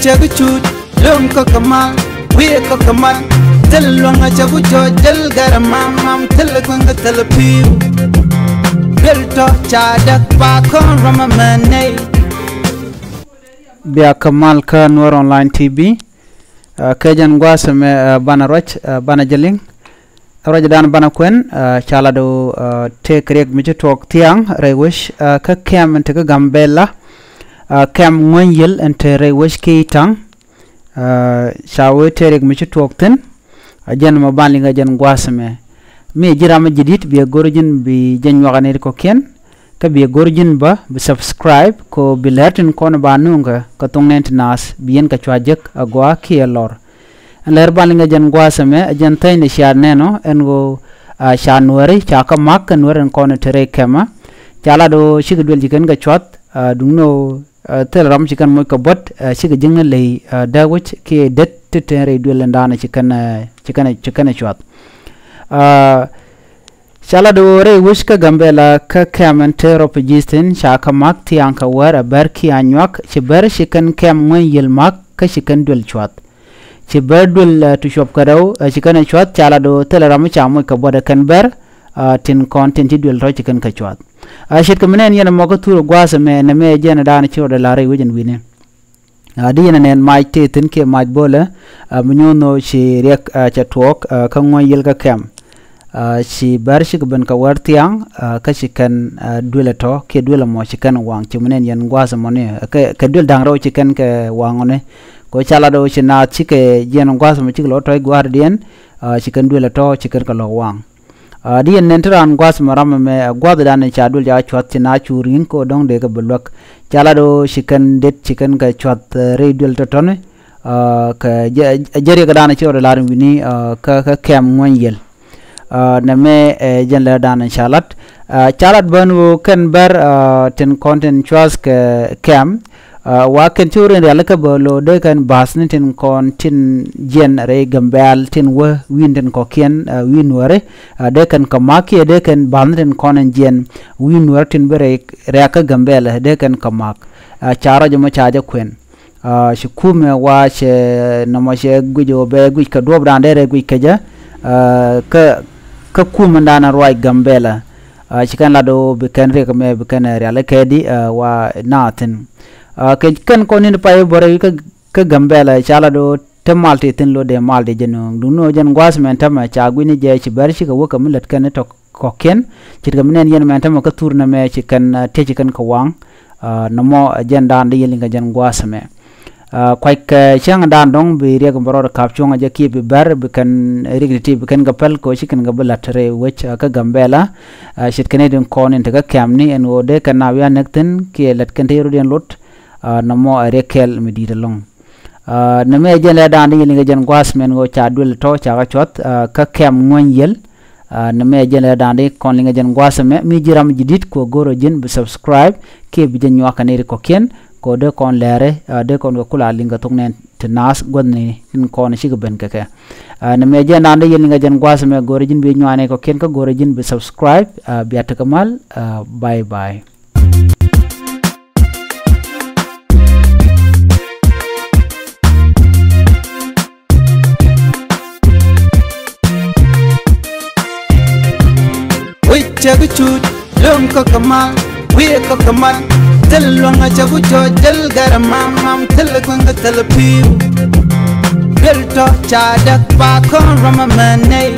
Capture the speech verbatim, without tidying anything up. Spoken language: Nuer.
Cɛ kä cut lom kä kä mal, wiɛ kä kä mal. Thil luäŋ a cɛ ku cɔ jɛl gɛr mam mam, thil kueŋ kä thil piu. Duel tɔ ca däk ba kɔn rɔm a mɛ nɛy. Bia kä mal kä Nuer Online T V. Ɛ, kɛ jɛn gua̱a̱th ɛmɛ, ɛ, banɛ ruac, ɛ, banɛ jɛ liŋ. Ruacdan banɛ kuɛn, ɛ, ca lat ɣöö, ɛ, tëëkɛ riɛk mi ci tuɔɔk thia̱a̱ŋ rɛy wec, ɛ, kä kɛm ɛn te kä Gambɛla, ɛ, kɛm ŋuäny yiël ɛn te rɛy wec Ki̱i̱taŋ. Ɛ, ca wee tëë riɛk mi ci tuɔɔk thi̱n, ɛ, jɛn mɔ ban liŋ ɛ jɛn gua̱a̱th ɛmɛ. Mi ji̱ ram mi ji̱ di̱t biɛ go̱r ji̱n bi jɛ nyuak ɛ nɛy ti kɔ̱kiɛn, kä biɛ go̱r ji̱n bä bi subscribe kɛ ɣöö bi lɛr tin kɔn ba nuŋkɛ kɛ thok nɛɛni ti naath bi yɛn kɛ cua jek a gɔaa kiɛ lɔr. Ɛn lɛr ban liŋ ɛ jɛn gua̱a̱th ɛmɛ ɛ jɛn thɛny ni cia nɛn ɔ ɛn ɣöö, a, ca Nuääri ca kä ma̱k kɛ Nuäär ɛn kɔn te rɛy kɛmä. Ca lat ɣöö cikɛ duel ci kɛn kɛ cuath, a, duŋni ɣöö, a, thil ram ci kɛn moc kɛ buɔ̱t, a, cikɛ jiäkni ley, a, dääk wec kiɛ det ti te rɛy duel ɛn da̱a̱n ci kɛn, a, ci kɛn, ci kɛn cuath. A, Ca lat ɣöö rɛy wec kä Gambɛla kä kɛm ɛn te refugees thi̱n ca kä ma̱k thia̱a̱ŋ kɛ wäär ɛ bär kiɛ a nyuak, ci bär ci kɛn kɛm ŋuäny yiël ma̱k kä ci kɛn duel cuath. Ci bär duel, ɛ, ti cuɔp kɛ rɛw, ɛ, ci kɛn ɛ cuath, ca lat ɣöö thilɛ ram mi ca moc kɛ buɔ̱t ɛ kɛn bär, ɛ, tin kɔn tin ti duel tɔ̱ ci kɛn kɛ cuath. Ɛ, ce̱tkɛ mi nɛn yɛn ɛmɔ kä thurɛ gua̱a̱th ɛmɛ nɛmɛ jɛn ɛ da̱a̱n ci rɔ dee la̱r rɛy wec ɛn wi̱ni. A, di yɛn ɛ nɛn mac tëë thi̱n kiɛ mac bo̱lɛ, a, mi nyuɔ̱n nhöö ci riɛk, a, cɛ tuɔɔk, a, kä ŋuäny yiël kä kɛm. A, ci bär cikɛ ben kɛ wäär thia̱a̱ŋ, a, kä ci kɛn, a, duel ɛ tɔ̱ kiɛ duel ɛmɔ ci kɛn waŋ ci mi nɛn yɛn gua̱a̱th ɛmɔni, a, kɛ, kɛ duel da̱ŋ rɛw ci kɛn kɛ waŋ ɔni. Kɛ ɣöö ca lat ɣöö ci naath cikɛ jiɛn gua̱a̱th ɛmɔ cikɛ lɔ tɔ̱c gua̱a̱r diɛn, a, ci kɛn duel ɛ tɔ̱ ci kɛn kɛ lɔ waŋ. A, di yɛn nɛn ti raan gua̱th mɛ ram ɛmɛ, a, gua̱thdan ca duel ca cuath ci na cu ri̱ŋ kɛ ɣöö dɔ̱ŋ dee kɛ bi luäk. Ca lat ɣöö ci kɛn det ci kɛn kɛ cuath, ɛ, rɛy duel tɔ̱tɔ̱ni, a, kɛ jɛ, jɛ riɛkdan ci rɔ lar wi̱ni, a, kä, kä kɛm ŋuäny yiël. A, nɛmɛ, ɛ, jɛn lɛrdan ca lat. A, ca lat bän ɣöö kɛn bär, a, tin kɔn tin cuath kɛ kɛm, A, wa kɛn ci wä rin rialikä bä lo̱ dee kɛn ba̱thni tin kɔn tin jiɛn rɛy Gambɛl tin wä wi̱n tin kɔ̱kiɛn, a, wi̱n Nuääri, a, dee kɛn kɛ ma̱k kiɛ dee kɛn ba̱thni tin kɔn in jiɛn wi̱n Nuääri tin bi rɛy rɛ̈kä Gambɛl, a, dee kɛn kɛ ma̱k. A, ca rɔ̱c ɛmɔ ca jɛ kuɛn. A, ci kumɛ wa cɛ nɔmɔ cɛ guic ɣöö bɛ guic kɛ duɔ̱ɔ̱pdan dee rɛy guic kɛ jɛ, a, kä, kä kumɛdan ruac Gambɛl, a, ci kɛn lat ɣöö bi kɛn riɛk ɛmɛ bi kɛn rialikä di, a, wa naath thi̱n. A, kɛ kɛn kɔn ni̱n pay bä rɛy kä, kä Gambɛl, ca lat ɣöö te mal ti thi̱n lo̱ dee mal ti jɛ nööŋ. Duŋni ɣöö jɛn gua̱a̱th mɛn täämɛ ca gui̱ni jɛ ci bär cikɛ wä kɛ mi lät kɛn tɔ̱ kɔ̱kiɛn. Ce̱tkɛ mi nɛn yɛn mɛn täämɛ kä thur nɛmɛ ci kɛn, a, tëë ci kɛn kɛ waŋ. A, nɔmɔ, a, jɛn daan di yɛn liŋ kɛ jɛn gua̱a̱th ɛmɛ. A, kuackɛ cäŋ daan dɔ̱ŋ bi riɛk bɛ rɔɔd ka̱p cuɔ̱ŋ a jɛ kiɛ bi bär bi kɛn riɛk ti ti bi kɛn kɛ päl kɛ ɣöö ci kɛn kɛ bi la̱t rɛy wec, a, kä Gambɛla. A, ce̱tkɛ ni din kɔn in te kä kɛmni ɛn ɣöö dee kɛn na wi̱i̱ a näk thi̱n kiɛ lät kɛn te rɔ̱diɛn lot. A, nɔmɔ ɛ riɛk kɛl mi di̱i̱t ɛlɔ̱ŋ. A, nɛmɛ jɛn lɛ daan di yɛn liŋ kɛ jɛn gua̱a̱th mɛn ɣöö ca duel tɔ̱ ca kɛ cuɔth, a, kä kɛm ŋuäny yiël. A, nɛmɛ jɛn lɛ daan di kɔn liŋ kɛ jɛn gua̱a̱th ɛmɛ mi ji̱ ram ji̱ di̱t kɛ ɣöö go̱o̱rä ji̱n bi subscribe kiɛ bi jɛ nyuak kɛ nɛy ti kɔ̱kiɛn kɛ ɣöö dee kɔn lɛɛrɛ, a, dee kɔn kɛ kula liŋ kɛ thok nɛn ti naath gua̱thni tin kɔn cikɛ ben kɛ kɛ. A, nɛmɛ jɛn daan di yɛn liŋ kɛ jɛn gua̱a̱th ɛmɛ go̱o̱rä ji̱n bi nyuak nɛy kɔ̱kiɛn kä go̱o̱rä ji̱n bi subscribe, a, bia tekɛ mal, a, bye bye. Wi̱i̱ cɛ bi cuut lom kä kɛ mal, wi̱i̱ kä kɛ mal. Thil luäŋ a cɛ ku cɔ jäl gɛr mam mam, thil kueŋ kä thil pi̱i̱w. Duel tɔ̱ ca däk ba kɔn rɔm a mɛ nɛy.